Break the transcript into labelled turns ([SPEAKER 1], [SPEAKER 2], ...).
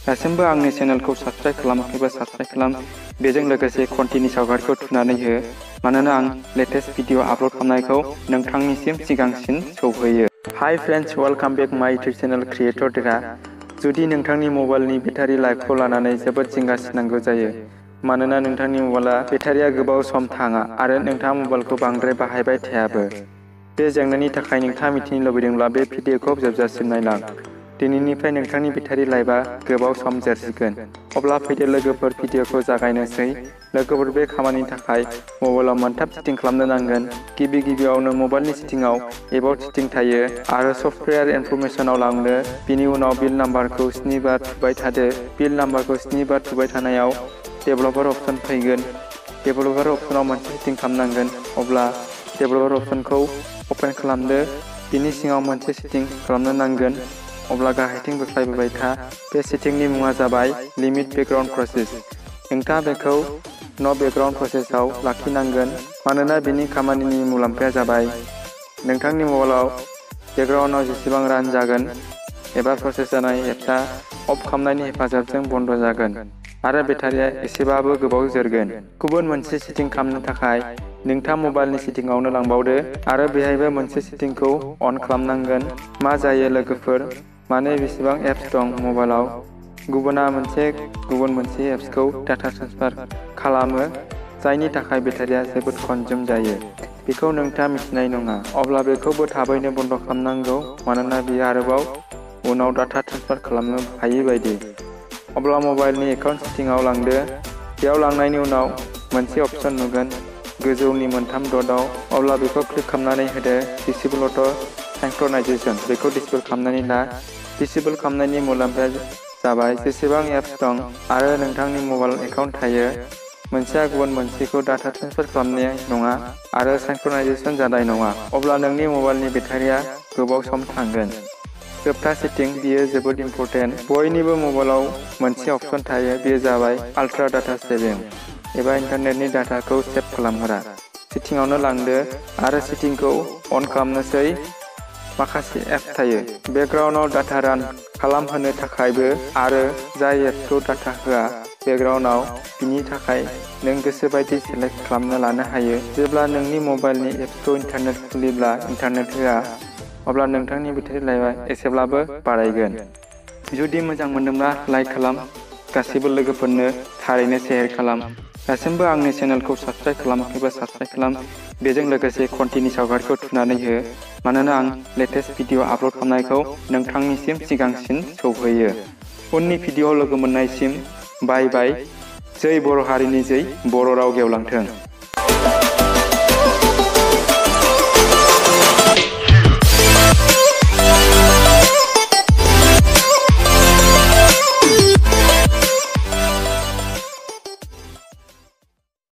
[SPEAKER 1] दासिमबो आंनि चेनेलखौ subscribe खालामाखैबा subscribe खालाम, बेजों लोगोसे घन्टिनि सावगारिखौ थुनानै हो, मानोना आं लेटेस्ट भिडिअ आपल'ड खालामनायखौ नोंथांनिसिम सिगांसिन सौहैयो। हाय फ्रेन्ड्स, वेलकाम बेक माय इउटिउब चेनेल क्रिएटर देरहा। जुदि नोंथांनि मबाइलनि बेटारि लाइफखौ लानानै जोबोद जिंगासिनांगौ जायो, मानोना नोंथांनि मबाइला बेटारिया गोबाव सम थाङा आरो नोंथाङा मबाइलखौ बांद्राय बाहायबाय थायाबो। बे जेंनानि थाखाय नोंथाङा मिथिनो लुबैदोंब्ला बे भिडिअखौ जोबजासिम नायलां। दिनैनिफ्राय नोंथांनि बेटारि लाइफआ गोबाव सम जोरसिगोन। अब्ला फैदो लोगोफोर, भिडिअखौ जागायनोसै। लोगोफोर, बे खामानिनि थाखाय मबाइलाव मोनथाम सेटिं खालामनो नांगोन। गिबियावनो मबाइलनि सेटिंआव एबाउट सेटिं थायो आरो सफ्टवेयार इनफरमेसनाव लांदो। बिनि उनाव बिल नाम्बारखौ 7 बार थुबाय थादो। बिल नाम्बारखौ 7 बार थुबाय थानायाव डेभेलपार अप्शन फैगोन। डेभेलपार अप्शनाव मोनसे सेटिं खालामनांगोन। अब्ला डेभेलपार अप्शनखौ अपेन खालामदो। बिनि सिङाव मोनसे सेटिं खालामनो नांगोन। अब्ला गाहायथिं बोख्लायबोबाय था। बे सेटिंनि मुङा जाबाय लिमिट बेकग्राउन्ड प्रसेस। नोंथाङा बेखौ न' बेकग्राउन्ड प्रसेसआव लाखिनांगोन, मानोना बिनि खामानिनि मुलाम्फाया जाबाय नोंथांनि मबाइलाव बेकग्राउन्डआव जेसेबां रान जागोन एबा प्रसेस जानाय एप्सआ अफ खालामनायनि हेफाजाबजों बन्द जागोन आरो बेटारिया एसेबाबो गोबाव जोरगोन। गुबुन मोनसे सेटिं खालामनो थाखाय नोंथाङा मबाइलनि सेटिंआवनो लांबावदो आरो बेहायबो मोनसे सेटिंखौ अन खालामनांगोन। मा जायो लोगोफोर, माने बेसेबां एप्स दं मबाइलाव, गुबुन मोनसे एप्सखौ डाटा ट्रेन्सफार खालामो, जायनि थाखाय बेटारिया जोबोद कनजिउम जायो। बेखौ नोंथाङा मिथिनाय नङा। अब्ला बेखौबो थाबैनो बन्द खालामनांगौ, मानोना बेयो आरोबाव उनाव डाटा ट्रेन्सफार खालामनो हायै बायदि। अब्ला मबाइलनि एकाउन्ट सेटिंआव लांदो। बेयाव लांनायनि उनाव मोनसे अप्शन नुगोन गोजौनि मोनथाम डटआव। अब्ला बेखौ क्लिक खालामनानै होदो डिसेबल अट' सिंक्रनाइजेशन। बेखौ डिसेबल खालामनानै ला। डिसेबल खालामनायनि मुलाम्फाया जाबाय जेसेबां एप्स दं आरो नोंथांनि मबाइल एकाउन्ट थायो, मोनसेया गुबुन मोनसेखौ डाटा ट्रेन्सफार खालामनाय नङा आरो सिंक्रनाइजेशन जानाय नङा। अब्ला नोंनि मबाइलनि बेटारिया गोबाव सम थांगोन। जोबथा सेटिं, बियो जोबोद इम्पर्टेन्ट। बयनिबो मबाइलाव मोनसे अप्शन थायो, बेयो जाबाय आल्ट्रा डाटा सेभिं एबा इन्टारनेटनि डाटाखौ सेभ खालामग्रा। सेटिंआवनो लांदो आरो सेटिंखौ अन खालामनोसै। माखासे एप्स थायो बेकग्राउन्डआव डाटा रान खालामहोनो थाखायबो, आरो जाय एप्सखौ डाटा होआ बेकग्राउन्डआव, बिनि थाखाय नों गोसो बायदि सेलेक्ट खालामना लानो हायो। जेब्ला नोंनि मबाइलनि एप्सखौ इन्टारनेट खुलिब्ला इन्टारनेट होआ, अब्ला नोंथांनि बेटारि लाइफआ एसेब्लाबो बारायगोन। जुदि मोजां मोनदोंब्ला लाइक खालाम, गासैबो लोगोफोरनो थारैनो शेयार खालाम। दासिमबो आंनि चेनेलखौ साबस्क्राइब खालामाखैबा साबस्क्राइब खालाम, बेजों लोगोसे घन्टिनि सावगारिखौ थुनानै हो, मानोना आं लेटेस्ट भिडिअ आपल'ड खालामनायखौ नोंथांनिसिम सिगांसिन सौहैयो। उननि भिडिअआव लोगो मोननायसिम बाय बाय। जै बर' हारिनि जै, बर' राव गेवलांथों।